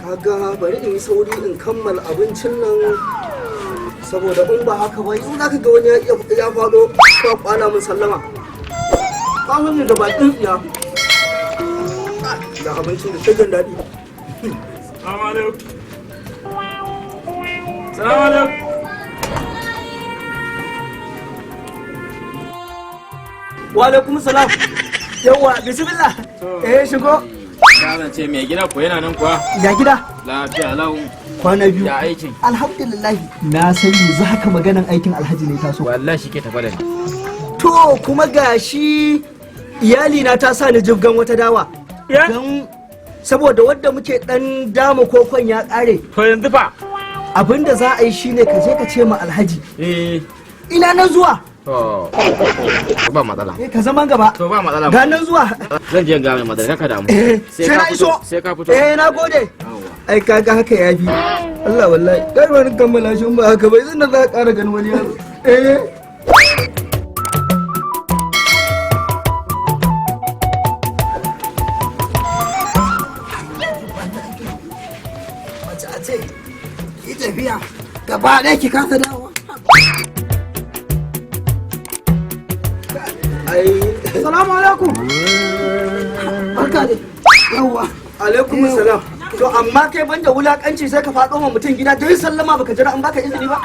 Kaga bari in yi sauri in kammala abincin nan, saboda in ba haka ba yanzu zaka ga wani ya faɗo ka kwana mun sallama. Ka sani da bakin tsiya da abincin da shagen daɗi. Salamu alaikum. Salamu alaikum. Wa alaikum salam. Yawwa, bismillah. Eh, shigo. Na zance mai gida ko yana nan kuwa? Ya gida? Lafiya lau. Kwana biyu. Ya aikin? Alhamdulillah. Na san yanzu haka maganan aikin Alhaji ne taso. Wallahi shi ke tafa da ni. To kuma gashi iyali na ta sa ni jibgan wata dawa. Don saboda wadda muke dan dama kokon ya kare. To yanzu fa? Abinda za a yi shine ka je ka ce ma Alhaji. Eh. Ina nan zuwa. To ba matsala. Eh, ka zaman gaba. To ba matsala. Ga nan zuwa. Zan je ga mai madara, ka damu. Eh, sai na iso. Sai ka fito. Eh, na gode. Ai kaga haka ya fi. Allah wallahi. Kai wani kammala shi, in ba haka ba yanzu nan za ka ƙara ganin wani yaro. Eh. Mace a ce ki tafiya gaba ɗaya ki kasa dawowa. Ai. Salamu alaikum. Barka dai. Yawwa. Alaikum salam. To amma kai banda wulakanci sai ka faɗo ma mutum gida don sallama baka jira an baka izini ba.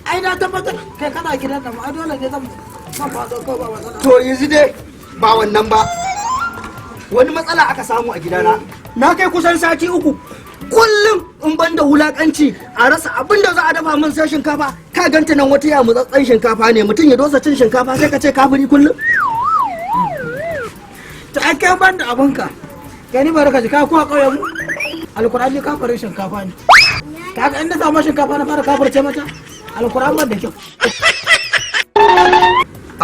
Ai na tabbatar kai kana gidan nan, ai dole ne zan faɗo ko ba matsala. To yanzu dai ba wannan ba. Wani matsala aka samu a gidana. Na kai kusan sati 3. Kullum in banda wulakanci a rasa abin da za a dafa min sai shinkafa. Ka ganta nan wata yamutsatsen shinkafa ne, mutum ya dosa cin shinkafa sai ka ce kafiri kullum. To ai kai ban da abinka. Kai ni barka ji ka ko a ƙauyen mu. Alkur'ani kafirin shinkafa ne. Kaga in na samu shinkafa na fara kafirce mata. Alkur'an ban da kyau.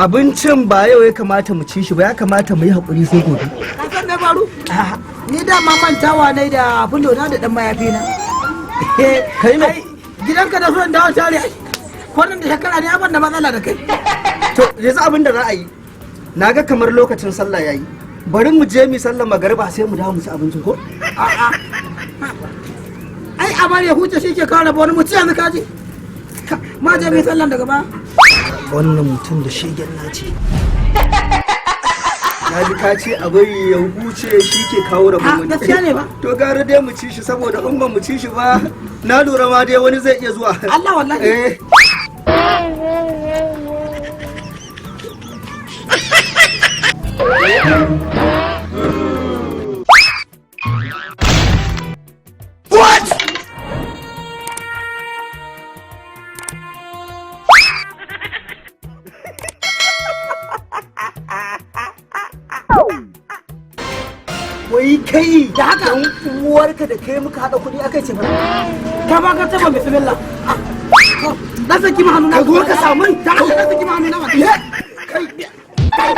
Abincin ba yau ya kamata mu ci shi ba, ya kamata mu yi haƙuri sai gobe. Ka san me faru? Ni dama mantawa ne da fulo na da dan mayafi na. Kai me? Ai, gidanka da zuwan dawo tare ai. Kwanan da shekara ne abin da matsala da kai. To yanzu abin da za a yi, na ga kamar lokacin sallah yayi. Bari mu je mu sallar magariba sai mu dawo mu ci abincin ko? A'a. Ai amar ya huce shi ke kawo rabo wani mutum yanzu kaji. Ma je mu yi sallan daga baya. Wannan mutum da shegen naci. Na ji ka ce a bari ya huce shi ke kawo rabon Ha, wani. gaskiya ne ba? To gara dai mu ci shi, saboda in ba mu ci shi ba na lura ma dai wani zai iya zuwa. Allah wallahi. Eh. What? Wai kai Da haka? dan uwarka da kai muka haɗa kuɗi aka ce ba. Ka ba ka taba bismillah. Na saki ma hannu na. Ka zo ka samu Da haka na saki ma hannu na. Kai. Kai.